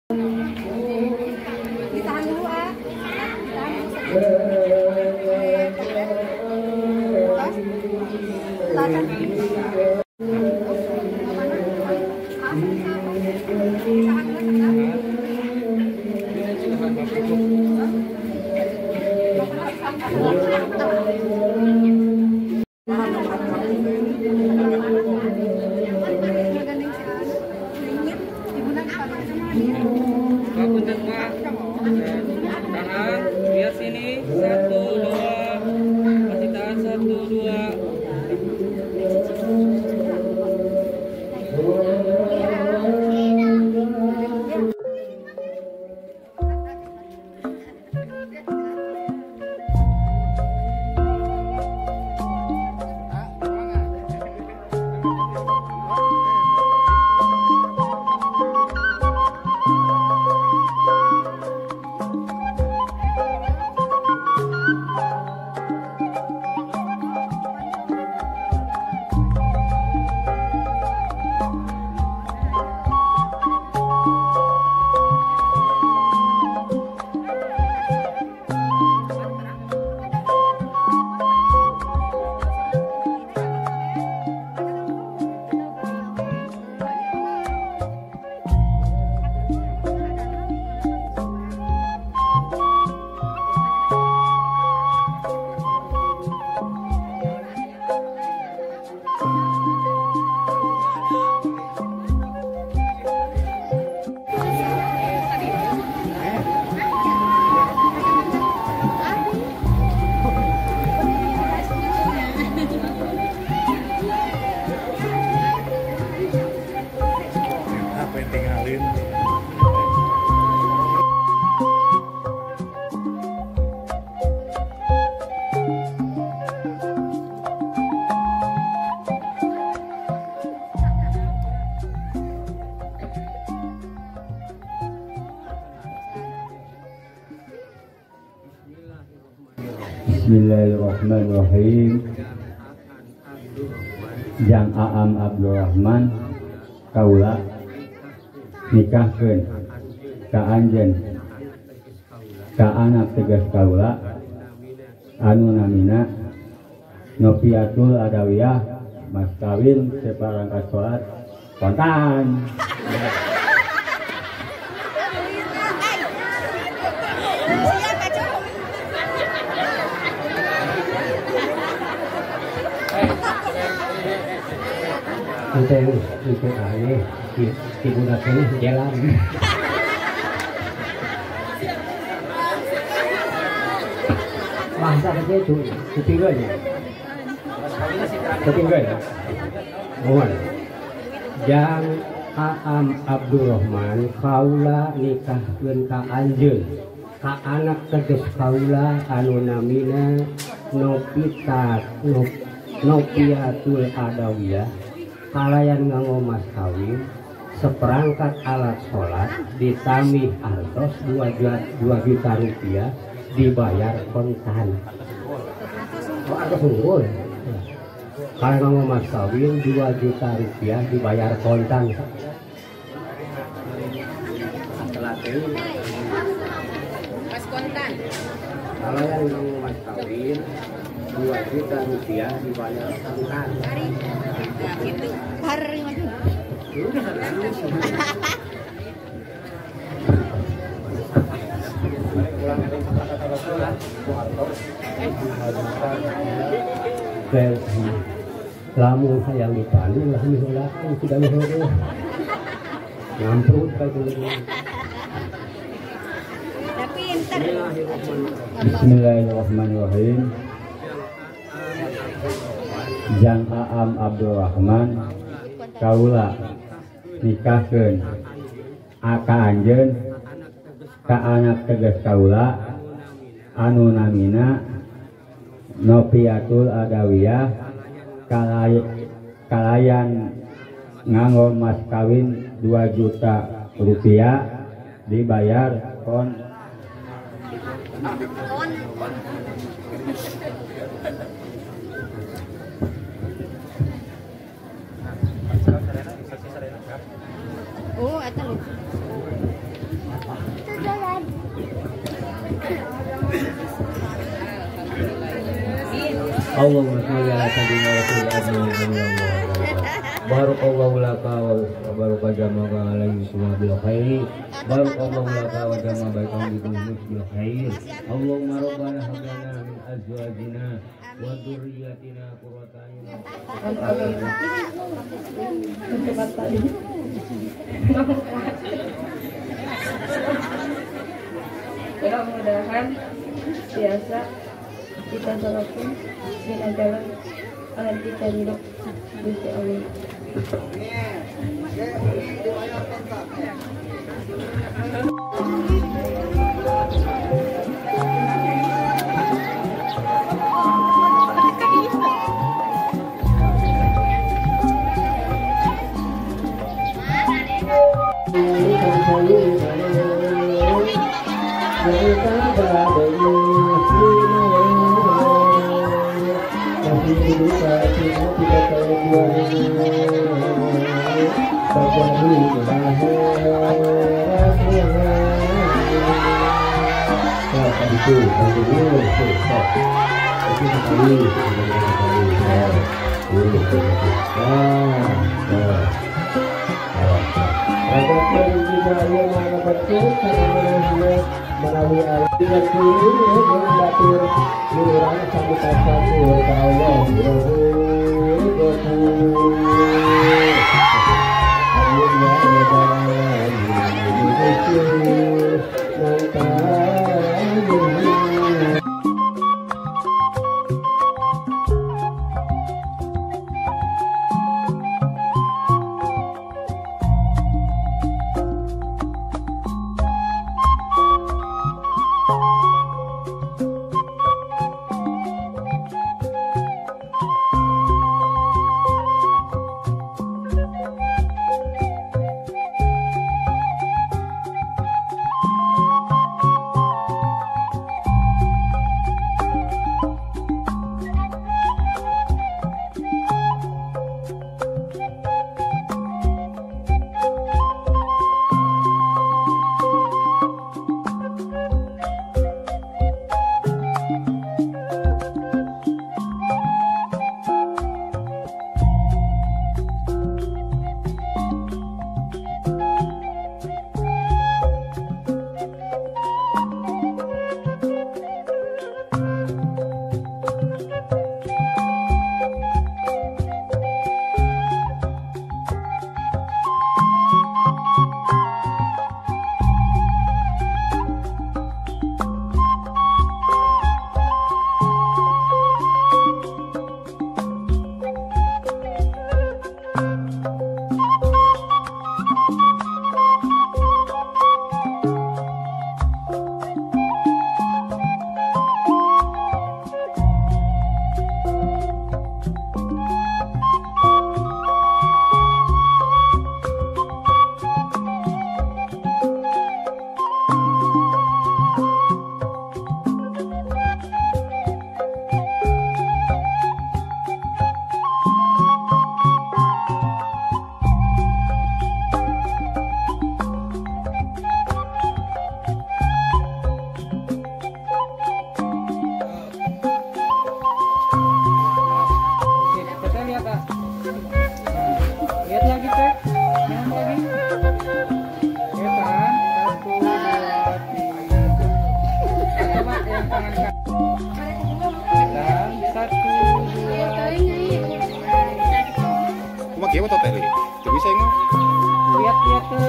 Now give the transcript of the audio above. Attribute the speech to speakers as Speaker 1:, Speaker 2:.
Speaker 1: Ditahan dulu, ah. Ditahan dulu.
Speaker 2: Tahan, lihat sini. 1, 2. Masih tahan 1, 2.
Speaker 3: Bismillahirrahmanirrahim. Jang Aam Abdurrahman kaula nikahkeun ka anjeun ka anak tegas kaula anu namina Nopiatul Adawiyah, mas kawin separangkat salat kontan.
Speaker 4: Itu ini budak ini jalan. Bahasa kerja itu ketiga ya. Ketiga ya. Mohon. Jang Aam Abdurrahman kaula nikahkeun ka anjeun ka anak teges kaula anu namina Novita Nopiatul Adawiyah kalayan nganggo mas kawin seperangkat alat sholat ditambih artos 2 juta rupiah dibayar kontan. Oh, artos unggul. Kalau nganggo mas kawin 2 juta rupiah dibayar kontan.
Speaker 1: Mas kontan.
Speaker 4: Kalau yang nganggo mas kawin 2 juta rupiah dibayar kontan.
Speaker 1: Gitu.
Speaker 4: Lamun hayang dipandu lah mihulakeun sudah mihulu. Ngamprut kae kudu.
Speaker 1: Tapi entar.
Speaker 3: Bismillahirrahmanirrahim. Jang Aam Abdurrahman kaula nikahkeun ka anjeun ka anak tegas kaula anu namina Nopiatul Adawiyah kalayan nganggo mas kawin 2 juta rupiah dibayar kon.
Speaker 1: Oh, eta lucu.
Speaker 4: Allahumma sholli ala sayyidina Rasulillah. Barakallahu laka wa baraka jama'aka alaihi semua bil khairi. Barakallahu laka wa jama'a baikakum bil khair. Allahumma rabbana hab lana min azwajina wa dzurriyyatina qurrata a'yun.
Speaker 5: Mudah-mudahan biasa kita salahkan dina jalan kita hidup Gusti Allah.
Speaker 6: Lihat-lihat ke